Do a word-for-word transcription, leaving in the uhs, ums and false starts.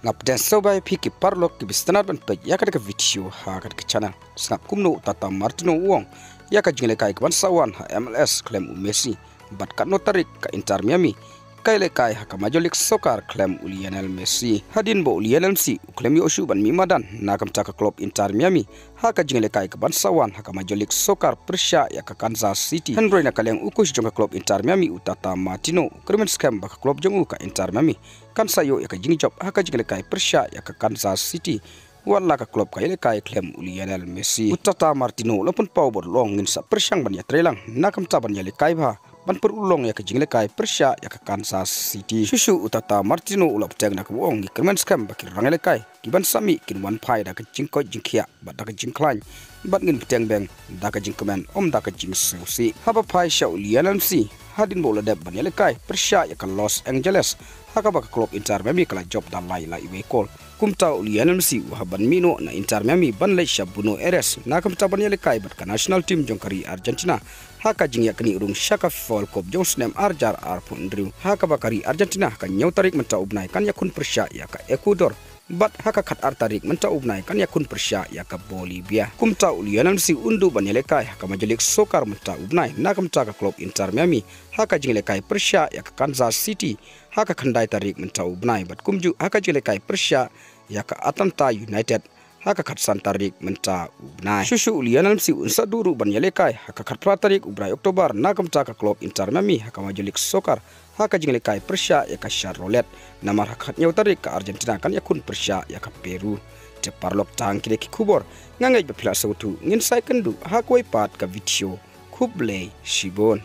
Ap den sngewbha ïa phi ki paralok kiba sngewtynnat ban peit ïa kane ka video ha kane ka channel. Sngap kumno u Tata Martino u ong ïa ka jingïalehkai kaban sa wan ha M L S khlem u Messi, bad katno tarik ka Inter Miami ka ïalehkai ha ka Major League Soccer khlem u Lionel Messi. Hadien ba u Lionel Messi u khlem ïoh shuh ban mih madan na ka bynta ka klub Inter Miami ha ka jingïalehkai kaban sa wan ha ka Major League Soccer pyrshah ïa ka Kansas City, hynrei na ka liang u coach jong ka klub Inter Miami, u Tata Martino, u kyrmen skhem ba ka klub jong u, ka Inter Miami, kan sa ïoh ïa ka jingjop ha ka jingïalehkai pyrshah ïa ka Kansas City, wat la ka klub ka ïalehkai khlem u Lionel Messi. U Tata Martino u la pynpaw bad u ong, ngin sa pyrshang ban ïatreilang na ka bynta ban ïalehkai bha ban pynurlong ïa ka jingïalehkai pyrshah ïa ka Kansas City. Shuh shuh u Tata Martino u la bteng da kaba ong, ngi kyrmen skhem ba ki rangïalehkai kiban sa mih kin wan phai da ka jingkoit jingkhiah bad da ka jingkhlaiñ, bad ngin bteng beng da ka jingkmen, ym da ka jingsngewsih. Haba phai sha u Lionel Messi, hadien ba u la dep ban ïalehkai pyrshah ïa ka Los Angeles, ha kaba ka klub Inter Miami ka la jop da lai la iwei kol, kumta u Lionel Messi u hap ban mih noh na Inter Miami ban leit sha Buenos Aires na ka bynta ban ïalehkai bad ka national team jong ka ri Argentina ha ka jingïaknieh rung sha ka FIFA World Cup jong u snem ar hajar arphew hynriew, ha kaba ka ri Argentina ha ka hynñiew tarik mynta u bnai kan ïakhun pyrshah ïa ka Ecuador, bad ha ka khatar tarik mynta u bnai kan ïakhun pyrshah ïa ka Bolivia. Kumta u Lionel Messi un duh ban ïalehkai ha ka Major League Soccer mynta u bnai na ka bynta ka klub Inter Miami ha ka jingïalehkai pyrshah ïa ka Kansas City ha ka khyndai tarik mynta u bnai, bad kumjuh ha ka jingïalehkai pyrshah ïa ka Atlanta United ha ka khatsan tarik mynta u bnai. Shuh shuh u Lionel Messi un sa duh ruh ban ïalehkai ha ka khatphra tarik u bnai October na ka bynta ka klub Inter Miami ha ka Major League Soccer ha ka jingïalehkai pyrshah ïa ka Charlotte, namar ha ka khathynñiew tarik ka Argentina kan ïakhun pyrshah ïa ka Peru. Te paralok, tang kine ki khubor, nga ngeit ba phi la sngewthuh, ngin sa ïakynduh ha kawei pat ka video. Khublei shibun.